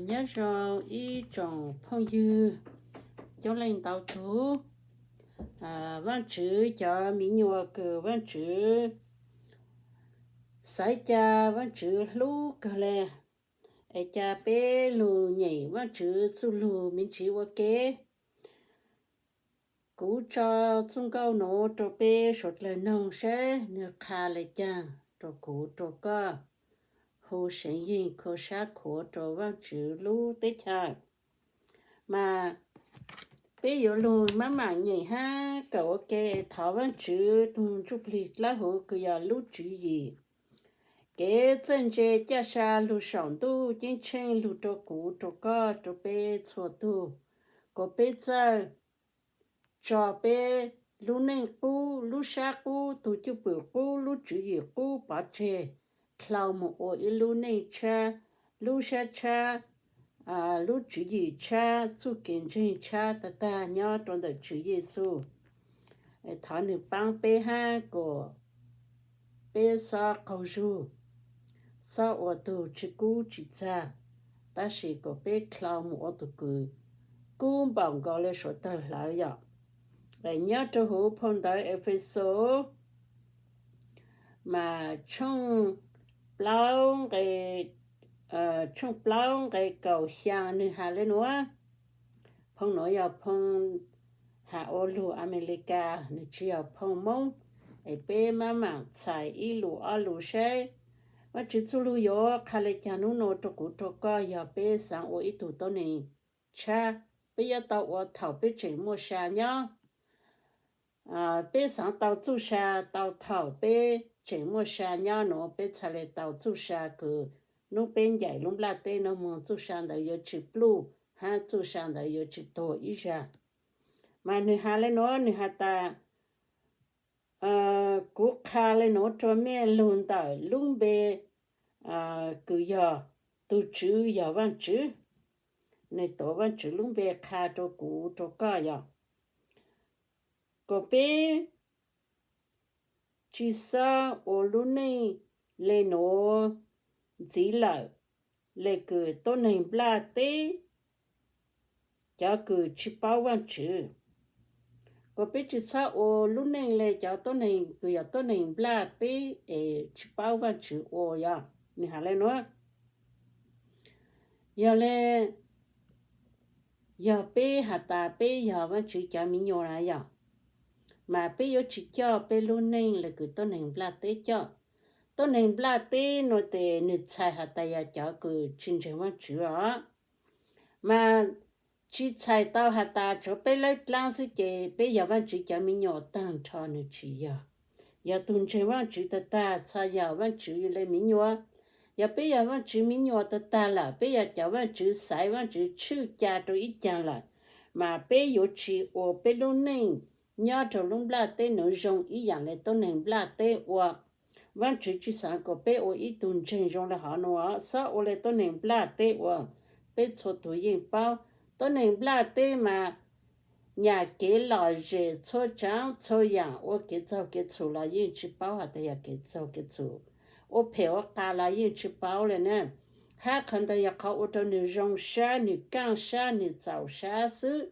Nyob zoo ib tsoom phooj ywg coob leej ntau tus. Vaajtswv cov miv nyuas kws Vaajtswv xaiv ca, Vaajtswv hlub kawg le, es ca peb lug nyeem Vaajtswv txuj lug me ntsis ua ke. Kuv tso txuj nkauj nuav rua peb suav dlawg noog saib nwg qha le caag rua kuv rua koj, hu seev yeeg khua sab khuav rua Vaajtswv lub teb chaws. Mas peb yuav lug maab maam nyeem hab kawm ua ke, thov Vaajtswv tug Ntsuj Plig Dlawb Huv kws yog lub tswv yim, kev txawj ntse caj sa lug saum ntuj ceeb tsheej lug rua kuv rua koj rua peb txhua tug, kuas peb txawj tso peb lub neej qub, lub sab qub, tug cwj pwm qub, lub tswv yim qub pov tseg, dlhau moog ua ib lub neej tshab, lub sab tshab, lub tswv yim tshab, txuj kev ntseeg tshab tag tag nyob rua ntawm Tswv Yexus. Thov nwg paab peb hab kuas peb xob qaug zug, xob ua tug tsi kub tsi txag, tab sis kuas peb dlhau moog ua tug kws kub npaum nkaus le suav tawg hlawv yom. Nyob rua huv phoo ntawv Efexus mas tshooj plaub nqe, tshooj plaub nqe kaum xyaa nwg has le nuav. Phoo nuav yog phoo has ua lug Amelikas, nwg tsi yog phoo Moob, es peb maab maam txhais ib lus ob lus saib Vaajtswv txuj lug yuav qha le caag nub nua rua kuv rua koj. Yog peb xaav ua ib tug tuab neeg tshab, peb yuav tau ua thaum peb tseem muaj sa nyob. Peb xaav tau txuj sa tau thaum peb tseem muaj sa nyob nuav, peb txhaj le tau txuj sa kws nub peb ncaim lub nplaj teb nuav moog, txuj sa ntawd yuav tsi pluj hab txuj sa ntawd yuav tsi tuag ib zag. Mas nwg has le nuav, nwg has tas, kuv qha le nuav rua mej lug ntawm lub npe kws yog tug Tswv yog Vaajtswv. Nwg tuav Vaajtswv lub npe qha rua kuv rua koj yog kuas peb tsi xob ua lub neej le nuav ntxiv lawm, le kws tuab neeg nplaj teb, cov kws tsi paub Vaajtswv. Kuas peb tsi xob ua lub neej le cov tuab neeg kws yog tuab neeg nplaj teb es tsi paub Vaajtswv ua yog. Nwg has le nuav, yog le, yog peb has tas peb yog Vaajtswv cov mi nyuas na yog, mas peb yuav tsi coj peb lub neej le kws tuab neeg nplaj teb coj. Tuab neeg nplaj teb nuav tes nwg txhais has tas yog cov kws tsi ntseeg Vaajtswv os. Mas tsi txhais tau has tas tsuav peb lawb dlaab xwb ces peb yog Vaajtswv cov mi nyuas taag nrho, nwg tsi yog. Yog tug ntseeg Vaajtswv tag tag txhaj yog Vaajtswv le mi nyuas. Yog peb yog Vaajtswv mi nyuas tag tag lawm, peb yog cov Vaajtswv xaiv, Vaajtswv tshwj ca rua ib caag lawm, mas peb yuav tsi ua peb lub neej nyob rua lub nplaj teb nuav zoo ib yaam le tuab neeg nplaj teb ua. Vaajtswv tsi xaav kuas peb ua ib tug ntseeg zoo le hov nuav, xob ua le tuab neeg nplaj teb ua, peb txhua tug yeej paub. Tuab neeg nplaj teb mas nyam kev lom zem txhua tsaav txhua yaam, ua kev txaug kev txhum los yeej tsi paub has tas yog kev txaug kev txhum, ua phem ua qas los yeej tsi paub le na. Hab qhov ntawd yog qhov ua rua nwg zoo sab, nwg kaaj sab, nwg txaus sab xwb.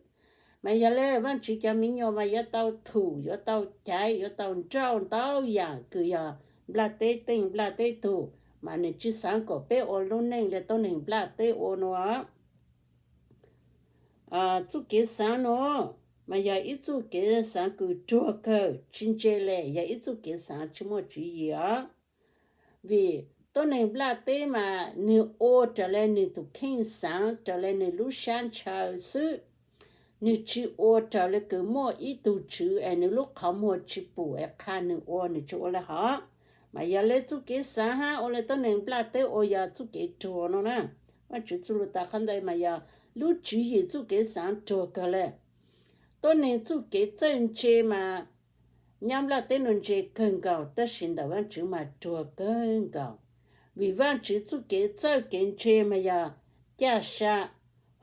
Mas yog le Vaajtswv cov mi nyuas mas yuav tau thum, yuav tau caiv, yuav tau nrauj ntau yaam kws yog nplaj teb teej nplaj teb tug, mas nwg tsi xaav kuas peb ua lub neej le tuab neeg nplaj teb ua nuav. Txuj kev xaav nuav mas yog ib txuj kev xaav kws ruag kawg, tsi ntse le, yog ib txuj kev xaav tsi muaj tswv yim os. Vim tuab neeg nplaj teb mas nwg ua raws le nwg tug kheej xaav, raws le nwg lub sab ntshaw xwb. Nwg tsi ua raws le kws muaj ib tug tswv es nwg lub qhov muag tsi pum es qha nwg ua, nwg tsi ua le hov. Mas yog le txuj kev xaav hab ua le tuab neeg nplaj teb ua yog txuj kev ruag nuav na. Vaajtswv txuj lug tas qhov ntawd mas yog lub tswv yim txuj kev xaav ruag kawg le. Tuab neeg txuj kev txawj ntse mas nyob nplaj teb nuav ntse kawg nkaus, tab sis ntawm Vaajtswv mas ruag kawg nkaus. Vim Vaajtswv txuj kev txawj kev ntse mas yog caj sa,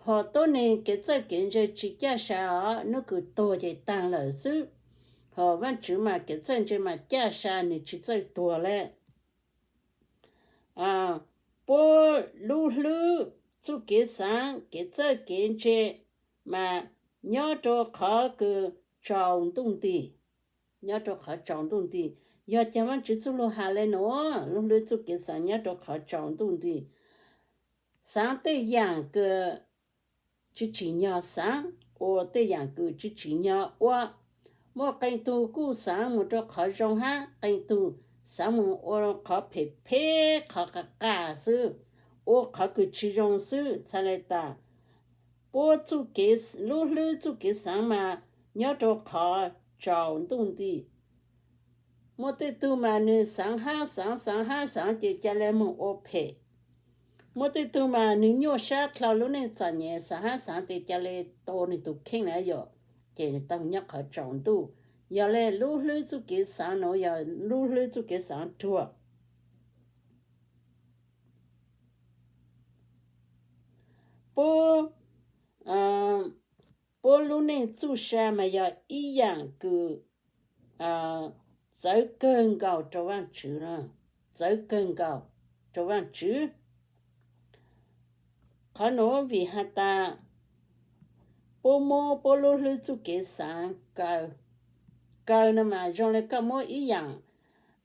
hos tuab neeg kev txawj kev ntse tsi caj sa os, nub kws tuag ces taag lawm xwb. Hos Vaajtswv mas kev txawj ntse mas caj sa, nwg tsi txawj tuag le. Puab lub hlwb txuj kev xaav kev txawj kev ntse mas nyob rua qhov kws tsaus ntuj nti, nyob rua qhov tsaus ntuj nti. Yog caag Vaajtswv txuj lug has le nuav, lub hlwb txuj kev xaav nyob rua qhov tsaus ntuj nti, xaav tej yaam kws tsi tsim nyog xaav, ua tej yam kws tsis tsim nyog ua. Muaj qee tug kuj xaav mus rau qhov zoo hab qee tug xaav mus ua qhov phem phem, qhov qas qas xwb, ua qhov kws tsis zoo xwb. Txhais le tas puab txuj kev, lub hlwb txuj kev xaav mas nyob rau qhov tsaus ntuj nti. Muaj tej tug mas nwg xaav hab xaav, xaav hab xaav ces ca le moog ua phem. Muaj tej tug mas nwg nyuaj sab dlhau lub neej txom nyem, xaav hab xaav ces ca le tua nwg tug kheej na yom, ces nwg tau nyob qhov tsaus ntuj. Yog le lub hlwb txuj kev xaav nuav yog lub hlwb txuj kev xaav ruag. Puab, puab lub neej txuj sa mas yog ib yaam kws txawv kawg nkaus rau Vaajtswv, txawv kawg nkaus rau Vaajtswv. Qhov nuav vim has tas puab muab puab lub hlwb txuj kev xaav kaw. Kaw no mas zoo le koj muab ib yaam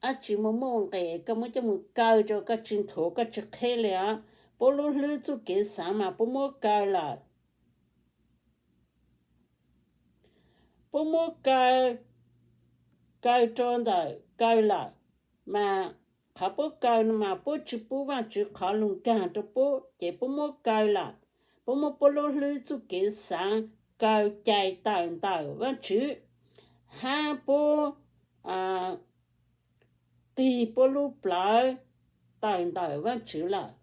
dab tsi muaj muaj nqes koj muab coj mus kaw rau koj tsis nthuav koj tsis qheb le os. Puab lub hlwb txuj kev xaav mas puab muab kaw lawm. Puab muab kaw, kaw rau ntawm kaw lawm, mas qhov puab kaw no mas puab tsis pub Vaajtswv qhov lug nkaag rau puab ces puab muab kaw lawm. Puab muab puab lub hlwb txuj kev xaav kaw cais tawm ntawm Vaajtswv, hab puab tig puab lub plawv tawm ntawm Vaajtswv lawm.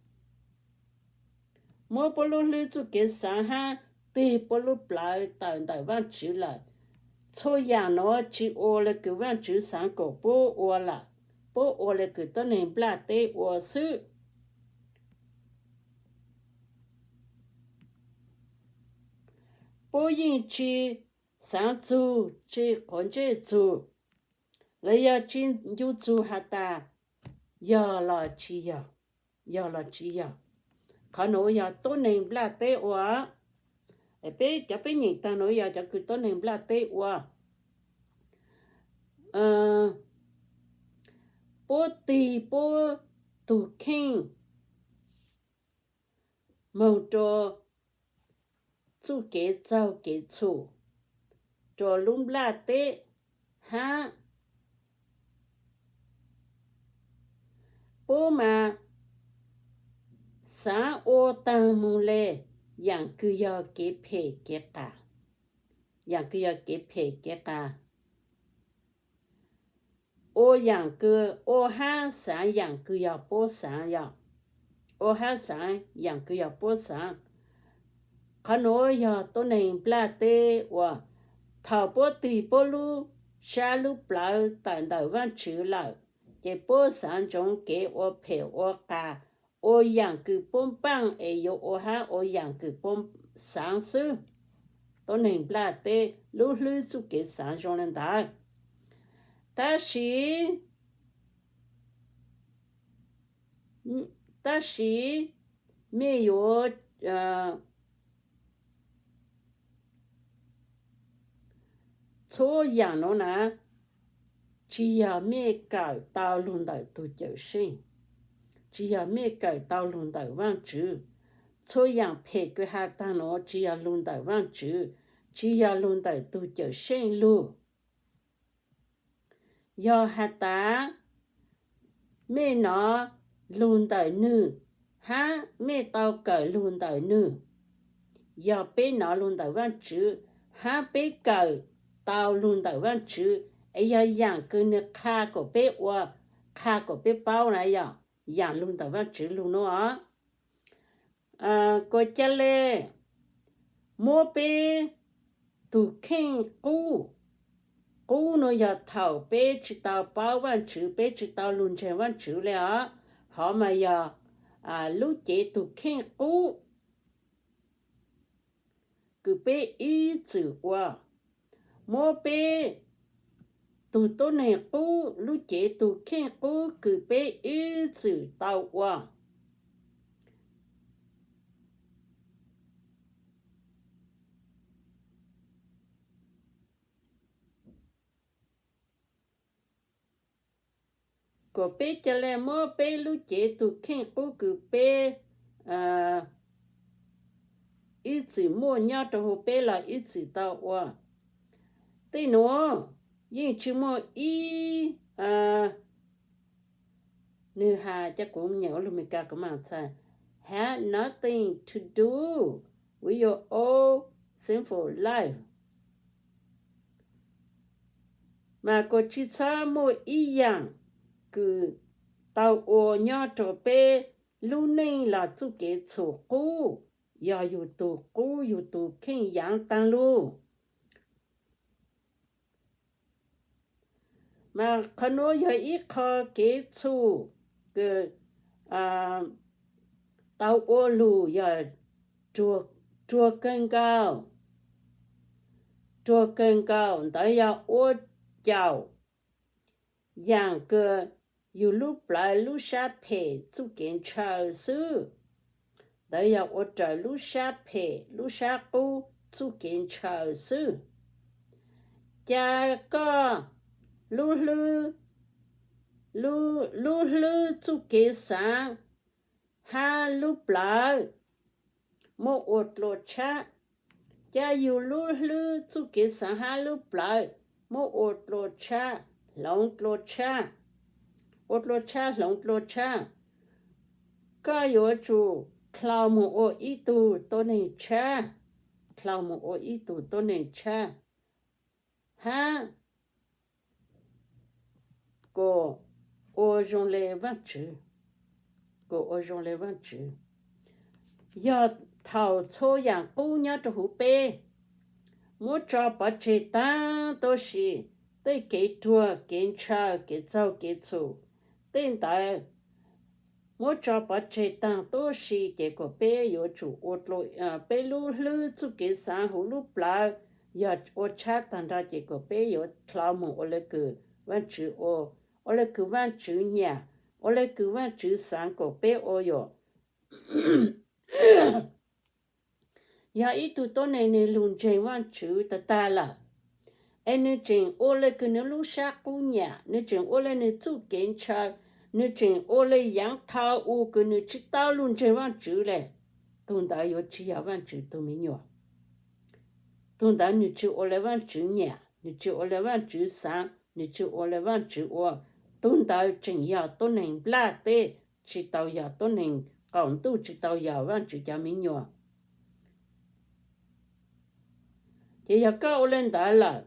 Muab puab lub hlwb txuj kev xaav hab tig puab lub plawv tawm ntawm Vaajtswv lawm. Txhua yaam nuav tsis ua le kws Vaajtswv xaav kom puab ua lawm, puab ua le kws tuab neeg nplaj teb ua xwb. Puab yeej tsis xaav txug, tsis quav ntsej txug, los yog tsis ncu txug has tas yog los tsis yog, yog los tsis yog. Qhov nuav yog tuab neeg nplaj teb ua. Peb cov peb nyeem taag nuav yog cov kws tuab neeg nplaj teb ua. Puab tig puab tug kheej moog rua txuj kev txaug kev txhum rua lub nplaj teb hab puab mas xaav ua taag moog le yaam kws yog kev phem kev qas, yaam kws yog kev phem kev qas. Ua yaam kws, ua hab xaav yaam kws yog puab xaav, yog ua hab xaav yaam kws yog puab xaav. Qhov nuav yog tuab neeg nplaj teb ua. Thaum puab tig puab lub sab lub plawv tawm ntawm Vaajtswv lawm, ces puab xaav ntsoov kev ua phem ua qas, ua yaam kws puab npaaj es yuav ua hab ua yaam kws puab xaav xwb. Tuab neeg nplaj teb lub hlwb txuj kev xaav zoo le ntawd. Tab sis, tab sis mej yuav txhua yaam nuav na, tsis yog mej kawm tau lug ntawm tug Cawmseej, tsis yog mej kawm tau lug ntawm Vaajtswv. Txhua yaam phem kws has taag nuav tsis yog lug ntawm Vaajtswv, tsis yog lug ntawm tug Cawmseej lug. Yog has tas mej nov lug ntawm nwg, hab mej tau kawm lug ntawm nwg. Yog peb nov lug ntawm Vaajtswv, hab peb kawm tau lug ntawm Vaajtswv, es yog yaam kws nwg qha kom peb ua, qha kom peb paub na yog yaam lug ntawm Vaajtswv lug nuav os. Kuas ca le muab peb tug kheej qub. Qub nuav yog thaum peb tsis tau paub Vaajtswv, peb tsis tau lug ntseeg Vaajtswv le os. Hov mas yog lub cev tug kheej qub kws peb ib txwm ua. Muab peb tug tuab neeg qub, lub cev tug kheej qub kws peb ib txwm tau ua. Kuas peb ca le muab peb lub cev tug kheej qub kws peb ib txwm muaj nyob rau hauv peb los ib txwm tau ua. Tej nuav yeej tsis muaj ib, nwg has, cov kuv nyeem ua lug Meskas kuv mam txhais, have nothing to do with your own sinful life. Mas kuas tsis txhob muaj ib yaam kws tau ua nyob rau peb lub neej los txuj kev txhum qub, yog yug tug qub yug tug kheej yaav taag lug. Mas qhov nuav yog ib qho kev txhum kws tau ua lug yog ruag kawg nkaus. Ruag kawg nkaus ntawd yog ua caum yaam kws yug lub plawv lub sab phem txuj kev ntshaw xwb. Ntawd yog ua raws lub sab phem lub sab qub txuj kev ntshaw xwb. Ca koj lub hlwb, lub hlwb txuj kev xaav hab lub plawv muab ua dlua tshab. Ca yug lub hlwb txuj kev xaav hab lub plawv muab ua dlua tshab, hloov dlua tshab, ua dlua tshab hloov dlua tshab, koj yuav tsum dlhau moog ua ib tug tuab neeg tshab, dlhau moog ua ib tug tuab neeg tshab, hab kuas ua zoo le Vaajtswv, kuas ua zoo le Vaajtswv. Yog thaum txhua yaam qub nyob rau huv peb muab tso pov tseg taag tuab si, tej kev ruag kev ntshaw kev txaug kev txhum, tej ntawd muab tso pov tseg taag tuab si ces kuas peb yuav tsum ua dlua, peb lub hlwb txuj kev xaav huv lub plawv yog ua tshab taag nrho ces kuas peb yuav dlhau moog ua le kws Vaajtswv ua, ua le kws Vaajtswv nyam, ua le kws Vaajtswv xaav kuas peb ua yom. Yog ib tug tuab neeg nwg lug ntseeg Vaajtswv tag tag lawm, es nwg tseem ua le kws nwg lub sab qub nyam, nwg tseem ua le nwg txuj kev ntshaw, nwg tseem ua le yaav dhau u kws nwg tsi tau lug ntseeg Vaajtswv le, tug ntawd yuav tsi yog Vaajtswv tug me nyuam. Tug ntawd nwg tsi ua le Vaajtswv nyam, nwg tsi ua le Vaajtswv xaav, nwg tsi ua le Vaajtswv ua. Tug ntawd tseem yog tuab neeg nplaj teb, tsi tau yog tuab neeg qaum ntuj, tsi tau yog Vaajtswv cov me nyuam. Ces yog koj ua le ntawd lawm,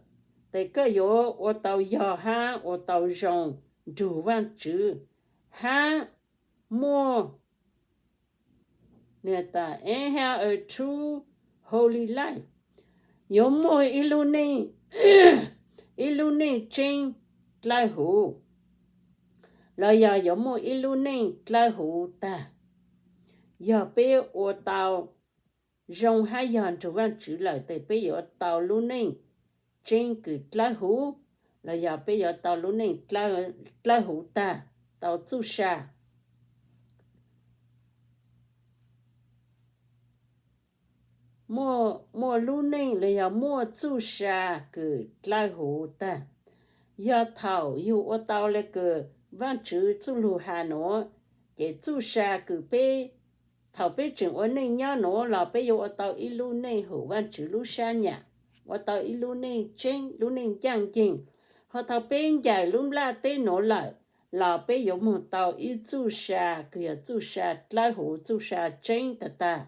tes koj yuav ua tau yog hab ua tau zoo nrug Vaajtswv, hab muaj, have a true holy life, yuav muaj ib lub neej, ib lub neej tseeb dlawb huv, los yog yuav muaj ib lub neej dlawb huv tag. Yog peb ua tau zoo hab yog nrug Vaajtswv lawm tes peb yuav tau lub neej tseeb kws dlawb huv, los yog peb yuav tau lub neej dlawb huv tag, tau txuj sa. Muaj lub neej los yog muaj txuj sa kws dlawb huv tag. Yog thaum yug ua tau le kws Vaajtswv txuj lug has nuav, ces txuj sa kws peb, thaum peb tseem ua neej nyob nuav los peb yuav ua tau ib lub neej hum Vaajtswv lub sab nyam, ua tau ib lub neej tseeb, lub neej ncaaj nceeg. Ho thaum peb ncaim lub nplaj teb nuav lawm, los peb yuav moog tau ib txuj sa kws yog txuj sa dlawb huv, txuj sa tseeb tag tag.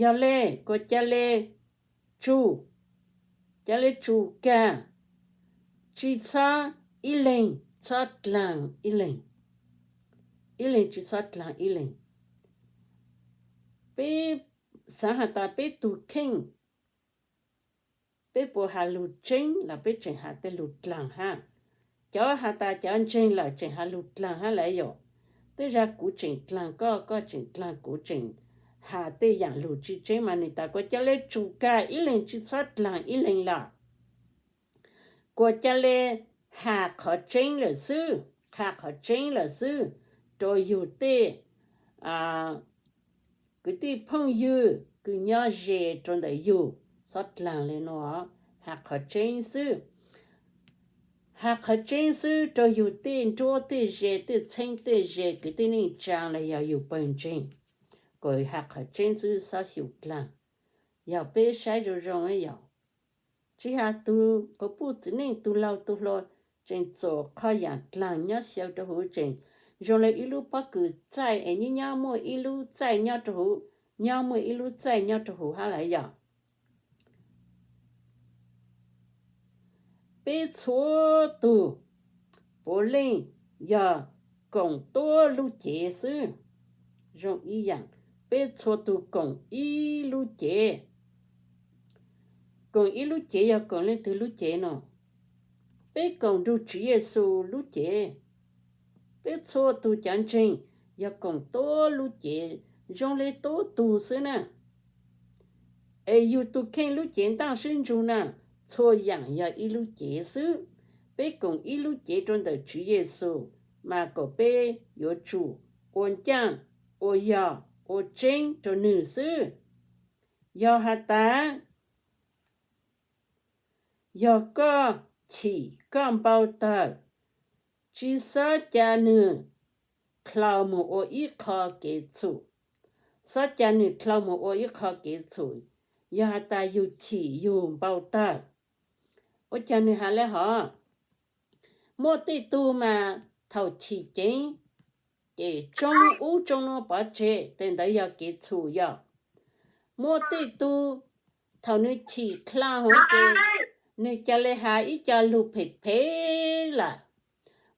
Yog le, kuas ca le tsum, ca le tsum kag, tsi txhob ib leeg txhob dlaag ib leeg, ib leeg tsi txhob dlaag ib leeg. Peb xaav has tas peb tug kheej, peb puas has lug tseeb los peb tseem has tej lug dlaag hab? Cov has tas cov ntseeg lawm tseem has lug dlaag hab lawm yom. Tej zag kuv tseem dlaag koj, koj tseem dlaag kuv, tseem has tej yaam lug tsi tseeb mas nwg tas kuas ca le tsum kag, ib leeg tsi txhob dlaag ib leeg lawm. Kuas ca le has qhov tseeb lawm xwb, qha qhov tseeb lawm xwb rua yug tej kwv tij phooj ywg kws nyob ze rua ntawm yug, txhob dlaag le nuav, has qhov tseeb xwb. Has qhov tseeb xwb rua yug tej nruab tej ze, tej txheeb tej ze, kwv tij neej tsaa los yog yug pawg ntseeg. kom has qhov tseeb xwb, xob xyum dlaag. Yog peb saib zoo zoo yom, tsis has tug quas puj txiv neej, tug laug tug hluas, tseem txuam qhov yaam dlaag nyob xyaw rua huv, tseem zoo le ib lub pob kws txaij es nyob nyob muaj ib lub txaij nyob rua huv, nyob muaj ib lub txaij nyob rua huv hab lawm yom. Peb txhua tug puav leej yog koom tuab lub cev xwb. Zoo ib yaam, peb txhua tug koom ib lub cev. Koom ib lub cev yog koom leej twg lub cev no? Peb koom nrug Tswv Yexus lub cev. Peb txhua tug cov ntseeg yog koom tuab lub cev, zoo le tuab tug xwb na. Es yug tug kheej lub cev ntaaj sib ntsug na, txhua yaam yog ib lub cev xwb. Peb koom ib lub cev rua ntawm Tswv Yexus, mas kom peb yuav tsum ua ncaaj, ua yog, ua tseeb rua nwg xwb. Yog has tas, yog koj chim koj npau tawg, tsi xob ca nwg dlhau moog ua ib qho kev txhum. Xob ca nwg dlhau moog ua ib qho kev txhum, yog has tas yug chim yug npau tawg. Ua caag nwg has le hov? Muaj tej tug mas thaum chim ceev ces tsoob ub tsoob nuav pov tseg, tes ntawd yog kev txhum yog. Muaj tej tug thaum nwg chim dlhau huv ces nwg ca le has ib co lug phem phem lawm.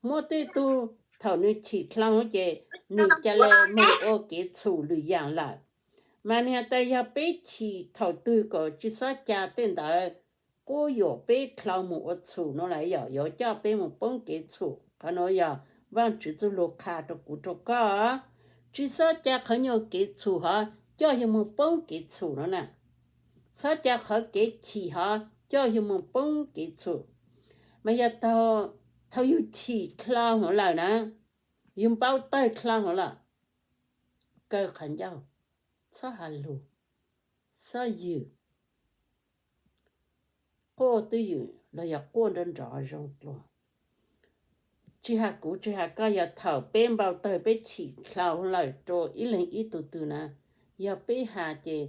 Muaj tej tug thaum nwg chim dlhau huv ces nwg ca le moog ua kev txhum lwm yaam lawm. Mas nwg has tas yog peb chim thaum twg kom tsi xob ca tej ntawd, quab yuam peb dlhau moog ua txhum no lawm yog yuav coj peb moog poob kev txhum. Qhov nuav yog Vaajtswv txuj lug qha rua kuv rua koj. Tsi xob ca qhov nyuas kev txhum hov coj yug moog poob kev txhum no na. Xob ca qhov kev chim hov coj yug moog poob kev txhum. Mas yog thaum yug chim dlhau huv lawm na, yug npau tawg dlhau huv lawm, kaw qhov ncauj, txhob has lug, txhob ywg, quaj twj ywm los yog quaj nrov nrov zoo dlua. Tsi has kuv tsi has koj, yog thaum peb npau tawg peb chim dlhau lawm rua ib leeg ib tug twg na, yog peb has ces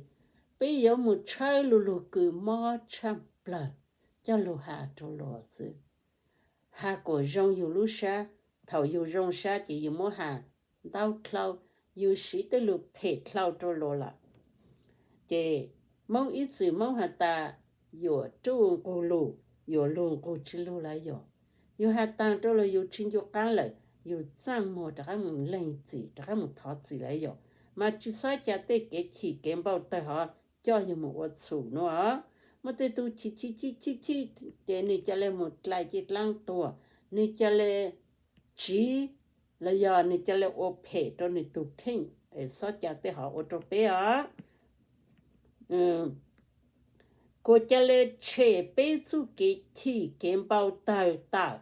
peb yuav moog tshawb lu lug kws mob tshaj plawg coj lug has rua luas xwb. Has kuas zoo yug lub sab, thaum yug zoo sab ces yug muab has ntau dlhau, yug siv tej lug phem dlhau rua luas lawm. Ces Moob ib txwm Moob has tas yuam ruj nqug lug, yuam lug nqug tsi lug lawm yog. Yug has taag rua luas yug tsi ncu qaab lawm, yug txaaj muag rov qaab moog leeg txim rov qaab moog thov txim lawm yog. Mas tsi xob ca tej kev chim kev npau tawg hov coj yug moog ua txhum nuav. Muaj tej tug chim chim chim chim chim ces nwg ca le moog dlai cev dlaab tuag, nwg ca le tsiv, los yog nwg ca le ua phem rua nwg tug kheej. Xob ca tej hov ua rua peb os. Kuas ca le tshem peb txuj kev chim kev npau tawg tawm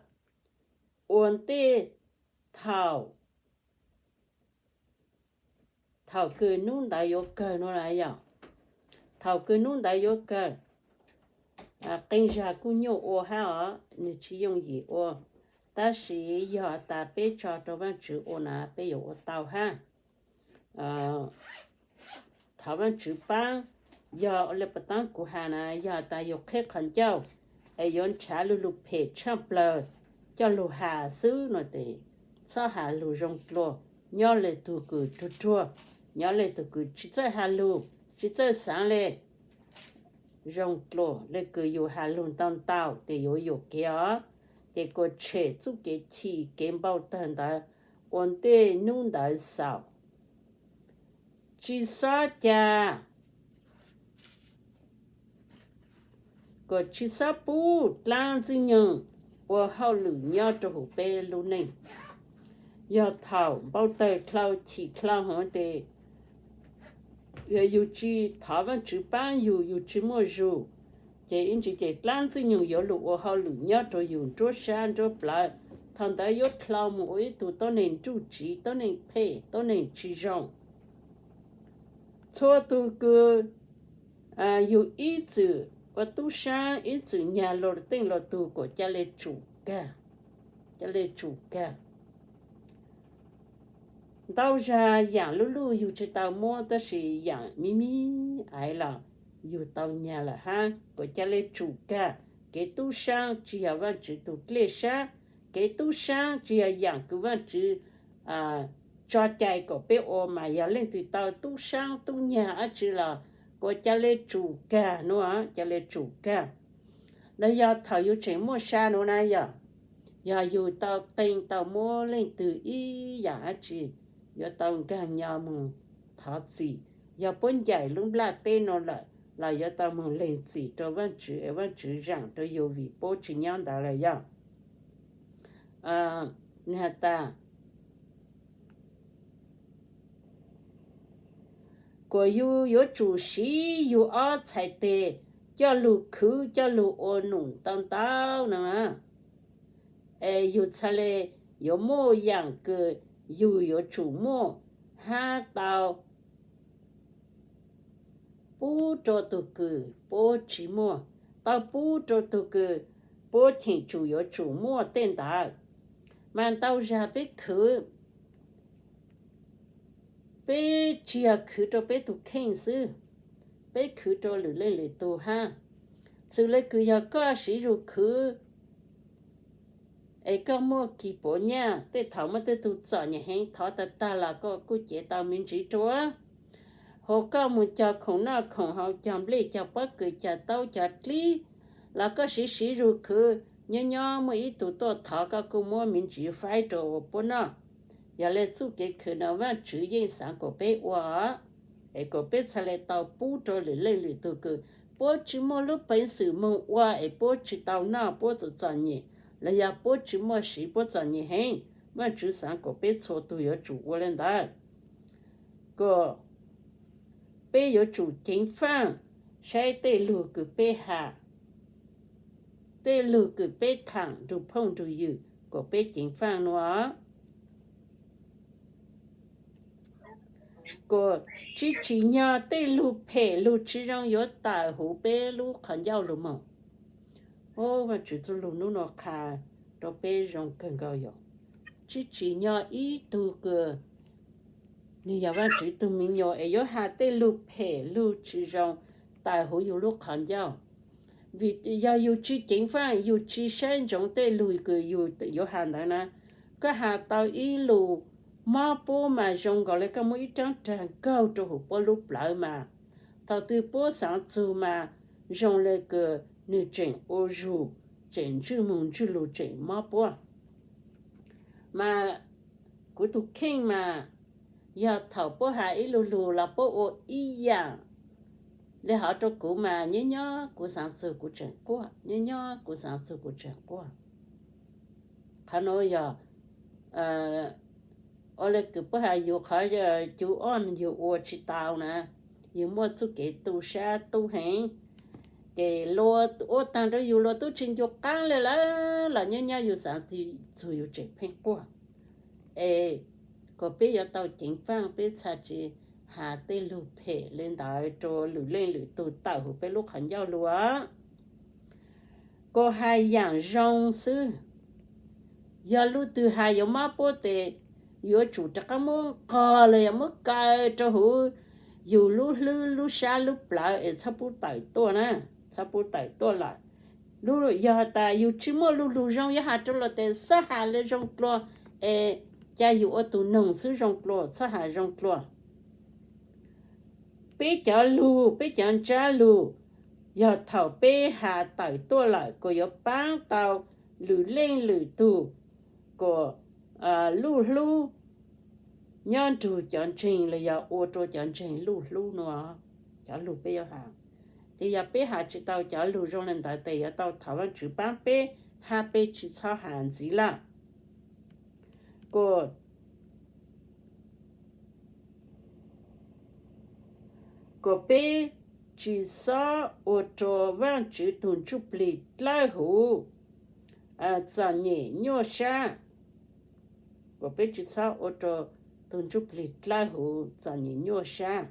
ua ntej thaum thaum kws nub ntawd yuav kawg no lawm yog. Thaum kws nub ntawd yuav kawg, qee zag kuj nyuaj ua hab os, nwg tsi yooj yim ua. Tab sis yog tas peb tso rua Vaajtswv ua na peb yuav ua tau hab. Thov Vaajtswv paab. Yog le pas taab kuv has na, yog tas yug qheb qhov ncauj es yuav nrhav lu lug phem tshaj plawg coj lug has xwb no tes txhob has lug zoo dlua. Nyob le tug kws ruag ruag, nyob le tug kws tsi txawj has lug, tsi txawj xaav le, zoo dlua le kws yug has lug ntau ntau tes yuav yuam kev os. Ces kuas tshem txuj kev chim kev npau tawg ntawd ua ntej nub ntawd xaus. Tsi xob ca, kuas tsi xob pub dlaab ntxwg nyoog ua hauj lwm nyob rua huv peb lub neej. Yog thaum npau tawg dlhau chim dlhau huv tes yog yug tsi thov Vaajtswv paab yug, yug tsi muaj zug, ces ib ntsis ces dlaab ntxwg nyoog yuav lug ua hauj lwm nyob rua yug nruab sab nruab plawv. Thaum ntawd yuav dlhau moog ua ib tug tuab neeg nruj tsiv, tuab neeg phem, tuab neeg tsi zoo. Txhua tug kws yug ib txwm ua tub saab, ib txwm nyag luas teej luas tug kuas ca le tsum kag, ca le tsum kag. Ntau zag yaam lub luj yug tsi tau muab, tab sis yaam mib mib ais los yug tau nyag lawm hab. Kuas ca le tsum kag, kev tub saab tsi yog Vaajtswv tug dlej sab, kev tub saab tsi yog yaam kws Vaajtswv tso cai kom peb ua, mas yog leej twg tau tub saab tub nyag dlaab tsi los kuas ca le tsum kag nuav, ca le tsum kag. Los yog thaum yug tseem muaj sa nuav na yog, yog yug tau qee tau muab leej twg ib yaam dlaab tsi, yuav tau nkaag nyo moog thov txim. Yog puab ncaim lub nplaj teb nuav lawm los yuav tau moog leeg txim rua Vaajtswv es Vaajtswv zaam rua yug vim puab tsi nyob ntawd lawm yog. Nwg has tas, kuas yug yuav tsum siv yug ob txhais teg coj lug khwv coj lug ua num tau ntau no na, es yug txhaj le yuav muaj yaam kws yug yuav tsum muaj hab tau pub rua tug kws puab tsi muaj, tau pub rua tug kws puab cheem tsum yuav tsum muaj tej ntawd. Mas ntau zag peb khwv, peb tsi yog khwv rua peb tug kheej xwb, peb khwv rua lwm leej lwm tug hab. Txwm le kws yog koj siv zug khwv es koj muaj kis puav nyaj, tej thaum muaj tej tug txom nyem heev thov tag tag los koj kuj cev tau me ntsis rua. Hos koj moog cog khoom noj khoom haus, cog nplej cog pob kws cog taub cog dlib los koj siv siv zug khwv, nyob nyob muaj ib tug tuaj thov koj kuj muab me ntsis faib rua ua puab noj. Yog le txuj kev khwv no Vaajtswv yeej xaav kuas peb ua, es kuas peb txhaj le tau pub rua lwm leej lwm tug kws puab tsi muaj lub peev xwm moog ua es puab tsi tau noj puab txom txom nyem, los yog puab tsi muaj siv puab txom nyem heev. Vaajtswv xaav kuas peb txhua tug yuav tsum ua le ntawd. Kuas peb yuav tsum ceev faaj saib tej lug kws peb has, tej lug kws peb thaam nrug phooj nrug ywg kuas peb ceev faaj nuav. Kuas tsi tsim nyog tej lug phem lug tsi zoo yuav tawm huv peb lub qhov ncauj lug moog. Vaajtswv txuj lug nub nua qha rua peb zoo kawg nkaus yog, tsi tsim nyog ib tug kws nwg yog Vaajtswv tug me nyuam es yuav has tej lug phem lug tsi zoo tawm huv yug lub qhov ncauj. Vim yog yug tsi ceev faaj, yug tsi saib ntsoov tej lug kws yug yuav has ntawd na, koj has tau ib lug mob puab mas zoo nkaus le koj muab ib raab rag nkaug rua huv puab lub plawv mas, thaum twg puab xaav txug mas zoo le kws nwg tseem ua zug, tseem ntswj moog ntswj lug tseem mob puab. Mas kuv tug kheej mas yog thaum puab has ib lug lug los puab ua ib yaam le hov rua kuv mas nyob nyob kuv xaav txug kuv tseem quaj, nyob nyob kuv xaav txug kuv tseem quaj. Qhov nuav yog ua le kws puab has yug qhov cub ob yug ua tsi tau na, yug muaj txuj kev tu sab tub heev, ces luag ua taag rua yug luag tub tsi ncu qaab le lawm los nyob nyob yug xaav txug yug tseem pheej quaj. Es kuas peb yuav tau ceev faaj peb txhaj tsi has tej lug phem le ntawd rua lwm leej lwm tug tawm huv peb lub qhov ncauj lug. Kuas has yaam zoo xwb. Yog lub twg has yuav mob puab tes yuav tsum rov qab muab nqog los yog muab kaw rua huv yug lub hlwb lub sab lub plawv es txhob pub tawm tuaj na, txhob pub tawm tuaj lawm. Yog has tas yug tsi muaj lug lug zoo yuav has rua luag tes txhob has le zoo dlua, es ca yug ua tug noog xwb zoo dlua, txhob has zoo dlua. Peb cov lug, peb cov ntsab lug, yog thaum peb has tawm tuaj lawm kuas yuav paab tau lwm leej lwm tug kuas luj hlub nyob nrug cov ntseeg los yog ua rua cov ntseeg luj hlub nua. Cov lug peb yuav has, tes yog peb has tsi tau cov lug zoo le ntawd tes yuav tau thov Vaajtswv paab peb hab peb tsi txhob has ntxiv lawm. Kuas kuas peb tsi xob ua rua Vaajtswv tug Ntsuj Plig dlawb huv txom nyem nyuaj sab. Kuas peb tsi txhob ua rua tug Ntsuj Plig dlawb huv txom nyem nyuaj sab.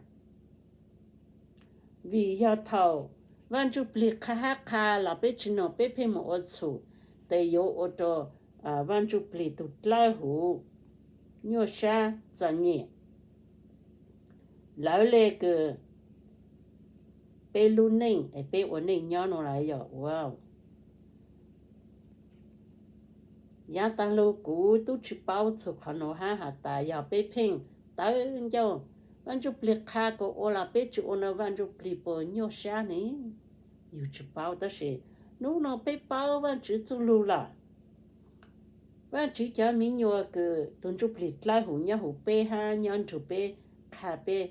Vim yog thaum Vaaj Ntsuj Plig qha hab qha los peb tsi noog peb pheej moog ua txhum, tes yuav ua rua Vaaj Ntsuj Plig tug dlawb huv. nyuaj sab txom nyem. Lawv le kws peb lub neej es peb ua neej nyob no lawm yog ua yav taag lug kuv tub tsi paub txug qhov nuav hab has tas yog peb pheej tawv ncauj, Vaaj Ntsuj Plig qha kuas ua los peb tsi ua no Vaaj Ntsuj Plig puas nyuaj sab ne? Yug tsi paub tab sis nub no peb paub Vaajtswv txuj lug lawm. Vaajtswv cov miv nyuas kws tug Ntsuj Plig dlawb huv nyob huv peb hab nyob nrug peb, qha peb,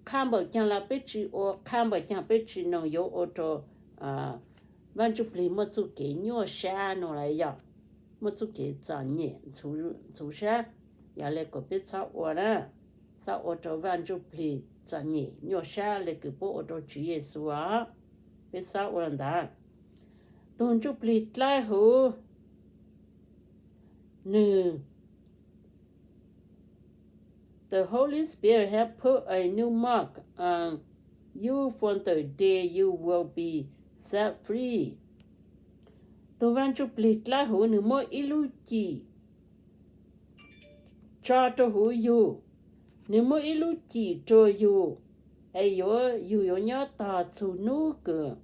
qha npaum caag los peb tsi ua, qha npaum caag peb tsi noog yuav ua rua Vaaj Ntsuj Plig muaj txuj kev nyuaj sab no lawm yog muaj txuj kev txom nyem ntxhuv sab. Yog le kuas peb txhob ua na, txhob ua rua Vaaj Ntsuj Plig txom nyem nyuaj sab le kws puab ua rua Tswv Yexus os. Peb txhob ua ntawd. Tug Ntsuj Plig dlawb huv nwg, the Holy Spirit have put a new mark on you from the day you will be set free. Tug Vaaj Ntsuj Plig dlawb huv nwg muab ib lub cim tso rua huv yug, nwg muab ib lub cim rua yug, es yuav, yug yuav nyob tog txug nub kws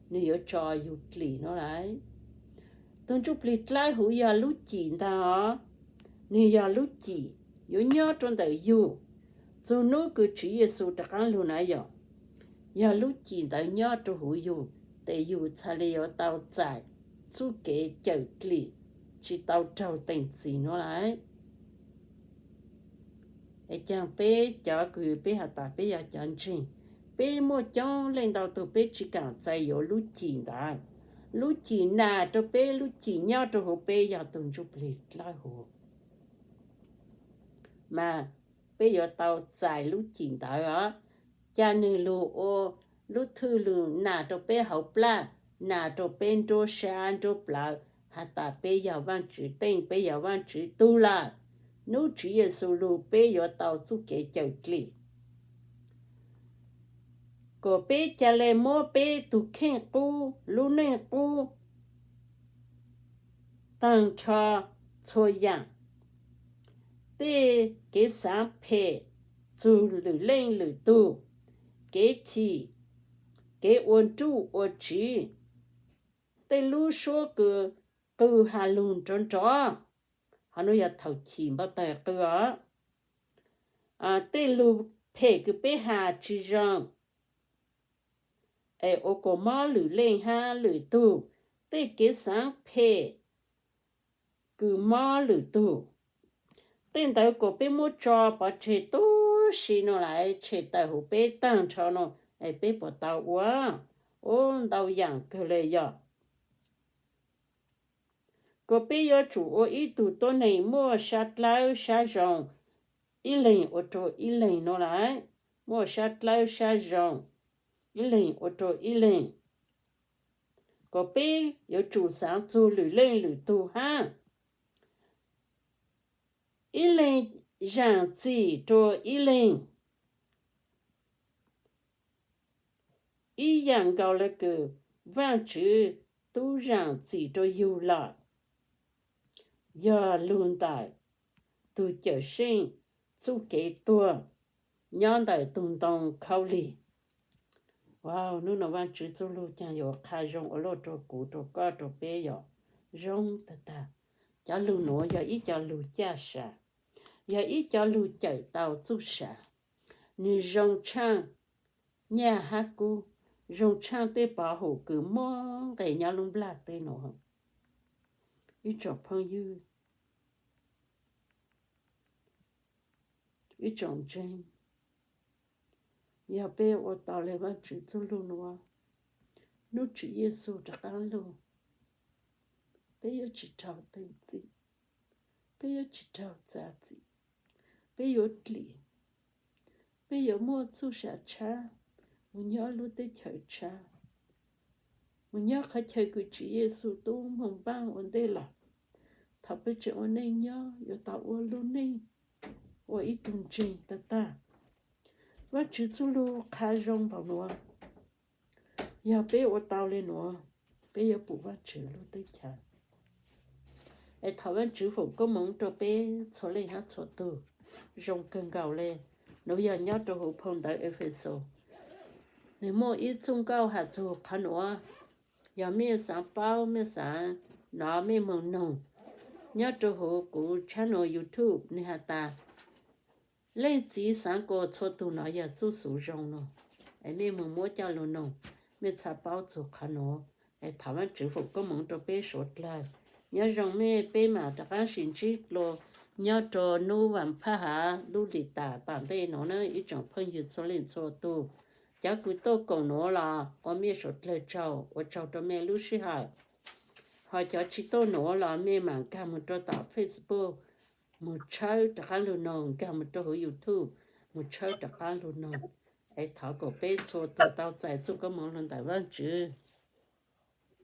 nwg yuav tso yug dlim no lawm. Tug Ntsuj Plig dlawb huv yog lub cim ntag os, nwg yog lub cim yuav nyob rua ntawm yug txug nub kws Tswv Yexus rov qaab lug na yog, yog lub cim ntawd nyob rua huv yug, tes yug txhaj le yuav tau txais txuj kev cawm dlim tsi tau raug teem txim no lawm. Es caag peb cov kws peb has tas peb yog cov ntseeg, peb muaj coob leej ntau tug peb tsi kaam txais yuav lub cim ntawd. Lub cim nas rua peb, lub cim nyob rua huv peb yog tug Ntsuj Plig dlawb huv. Mas peb yuav tau txais lub cim ntawd os. Ca nwg lug ua lub thwj lug nas rua peb hauv plaj, nas rua peb nruab sab nruab plawv, has tas peb yog Vaajtswv teej, peb yog Vaajtswv tug lawm. Nub Tswv Yexus lug peb yuav tau txuj kev cawm dlim. Kuas peb ca le muab peb tug kheej qub, lub neej qub, taag nrho txhua yaam, tej kev xaav phem txug lwm leej lwm tug, kev chim, kev ua nruj ua tsiv, tej lub suab kws qw has lug nrov nrov, ho nub yog thaum chim npau taws qw os, tej lug phem kws peb has tsi zoo, es ua kuas mob lwm leej hab lwm tug, tej kev xaav phem kws mob lwm tug, tej ntawd kuas peb muab tso pov tseg tub si no lawm, tshem tawm huv peb taag nrho no, es peb puas tau ua? Ua ntau yaam kawg le yog. Kuas peb yuav tsum ua ib tug tuab neeg muaj sab dlawb sab zoo, ib leeg ua rua ib leeg no lawm, muaj sab dlawb sab zoo, ib leeg ua rua ib leeg. Kuas peb yuav tsum xaav txug lwm leej lwm tug hab, ib leeg zaam txim rua ib leeg, ib yaam nkaus le kws Vaajtswv tub zaam txim rua yug lawm. Yog lug ntawm tug Cawm Seej txuj kev tuag nyob ntawm tug ntoo khaub lig. Wow, nub no Vaajtswv txuj lug caag yuav qha zoo ua luaj rua kuv, rua koj, rua peb yog zoo tag tag. Cov lug nuav yog ib cov lug caj sam, yog ib cov lug cawm tau txuj sam. Nwg zoo tshaaj nyaj hab kub, zoo tshaaj tej pov hum kws muaj nqes nyob lub nplaj teb nuav. Ib tsoom phooj ywg, ib tsoom ntseeg, yog peb ua tau le Vaajtswv txuj lug nuav, nub Tswv Yexus rov qaab lug, peb yuav tsi raug teem txim, peb yuav tsi raug txav txim, peb yuav dlim, peb yuav muaj txuj sam tshab mus nyob lub teb chaws tshab, mus nyob qhov chaw kws Tswv Yexus tub moog npaaj ua ntej lawm. Thaum peb tseem ua neej nyob yuav tau ua lub neej ua ib tug ntseeg tag tag. Vaajtswv txuj lug qha zoo npaum nuav. Yog peb ua tau le nuav, peb yuav pum Vaajtswv lub teb chaws. Es thov Vaajtswv foom koob moov rua peb txhua leej hab txhua tug. Zoo kawg nkaus le, nuav yog nyob rua huv phau ntawv Efexus. Nwg muaj ib txuj nkauj has txug qhov nuav. Yog mej xaav paub, mej xaav nov, mej moog noog. Nyob rua huv kuv channel YouTube nwg has tas, Leej Txiv Xaav Kuas Txhua Tug, nov yog txuj xuv zoo no. Es mej moog muab coj lug noog, mej txhaj paub txug qhov nuav. Es thov Vaajtswv foom koob moov rua peb suav dlawg. Nyob zoo mej, peb maam rov qaab sis ntsib dlua nyob rua nub vaam phaj hav lub lim tas tom ntej nuav na ib tsoom phooj ywg txhua leej txhua tug. Cov kws tuaj koom nuav los ua mej suav dlawg tsaug, ua tsaug rua mej lub sij hawm. Ho cov tsi tuaj nuav los mej maam nkaag moog rua tom Facebook, moog tshawb rov qaab lug noog, nkaag moog rua huv YouTube, moog tshawb rov qaab lug noog. Es thov kuas peb txhua tug tau txais txuj koob moov lug ntawm Vaajtswv.